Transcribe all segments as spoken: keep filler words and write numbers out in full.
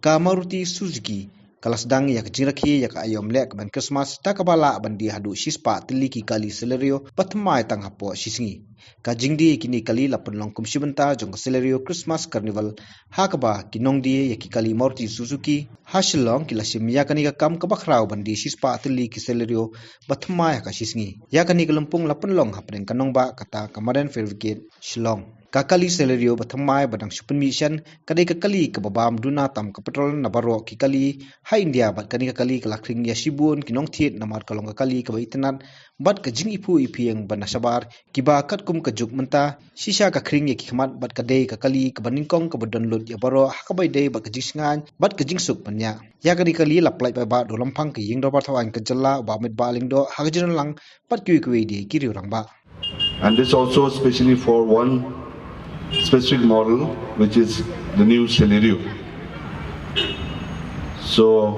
Ka Maruti Suzuki ka la sdang ïa ka jingrakhe ïa ka aïom leh ka ban Christmas da kaba lah ban die haduh shispah tylli ki kali Celerio ba thymmai tang hapoh shisngi. Ka jingdie ïa kine ki kali la pynlong kum shi bynta jong ka Celerio Christmas Carnival, ha kaba ki nongdie ïa ki kali Maruti Suzuki ha Shillong ki la shim ïa kane ka kam kaba khraw ban die shispah tylli ki Celerio ba thymmai ha ka shisngi. Ïa kane ka lympung la pynlong hapdeng ka nongbah kata ka Modern Fair Brigade Shillong. Ka kali Celerio ba thymmai ba dang shu pynmih shen ka dei ka kali kaba bam duna tam ka petrol na baroh ki kali ha India, bad kane ka kali ka la khring ïa shibun ki nongthied namar ka long ka kali kaba itynnad bad ka jingiphuh iphieng ba na shabar kiba katkum ka juk mynta. Shisha ka khring ïa ki khmat bad ka dei ka kali kaba nyngkong kaba don lut ïa baroh ha kaba ïadei bad ka jingshngaiñ bad ka jingsuk bniah. Ïa kane ka kali la pynlait paidbah da u Lamphang ka Ïing Dorbar Thaw Aiñ ka jylla, u Bah Amitbah Lyngdoh ha ka jingdon lang bad kiwei kiwei de ki riew rangbah. And this also specially for one specific model, which is the new Celerio. So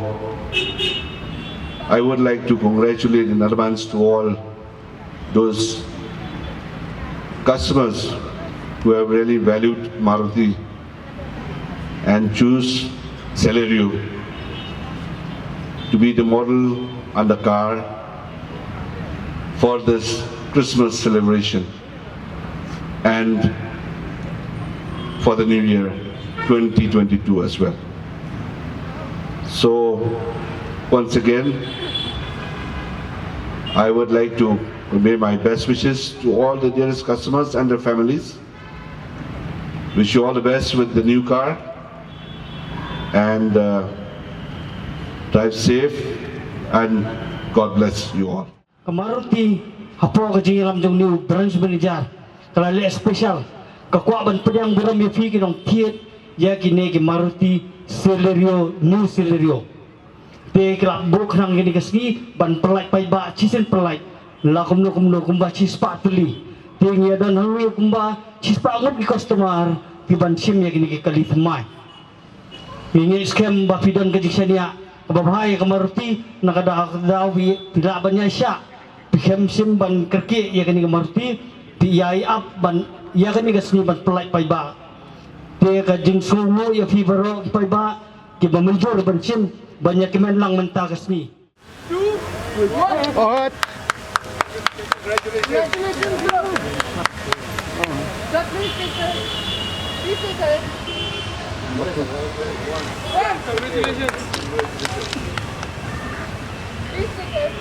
I would like to congratulate in advance to all those customers who have really valued Maruti and choose Celerio to be the model and the car for this Christmas celebration and for the new year twenty twenty-two as well. So, once again, I would like to convey my best wishes to all the dearest customers and their families. Wish you all the best with the new car and uh, drive safe and God bless you all. Ka Maruti hapoh ka jingïalam jong u new branch manager ka la leh special, ka kwah ban pdiang burom ïa phi ki nongthied ïa kine ki Maruti Celerio, new Celerio. Te ki la buh khnang kine ka sngi ban pynlait paidbah shisien pynlait la kumno kumno kumba shispah tylli. Te ngi ïa don hangne kumba shispah ngut ki customer ki ban shim ïa kine ki kali thymmai. Ngi ngeit skhem ba phi don ka jingshaniah kaba bha ïa ka Maruti, na ka daw ka daw phi, phi lah ban ïaishah, phi khlem shym ban kyrkieh ïa kane ka Maruti, phi ïai ap ban ïa kane ka sngi ban pynlait paidbah. Te ka jingsngewnguh ïa phi baroh ki paidbah kiba mynjur ban shim ban ïa kmen lang mynta ka sngi. Two, one. Congratulations. Congratulations, bro. Sir, please take it. Please take it. Congratulations. Please take it.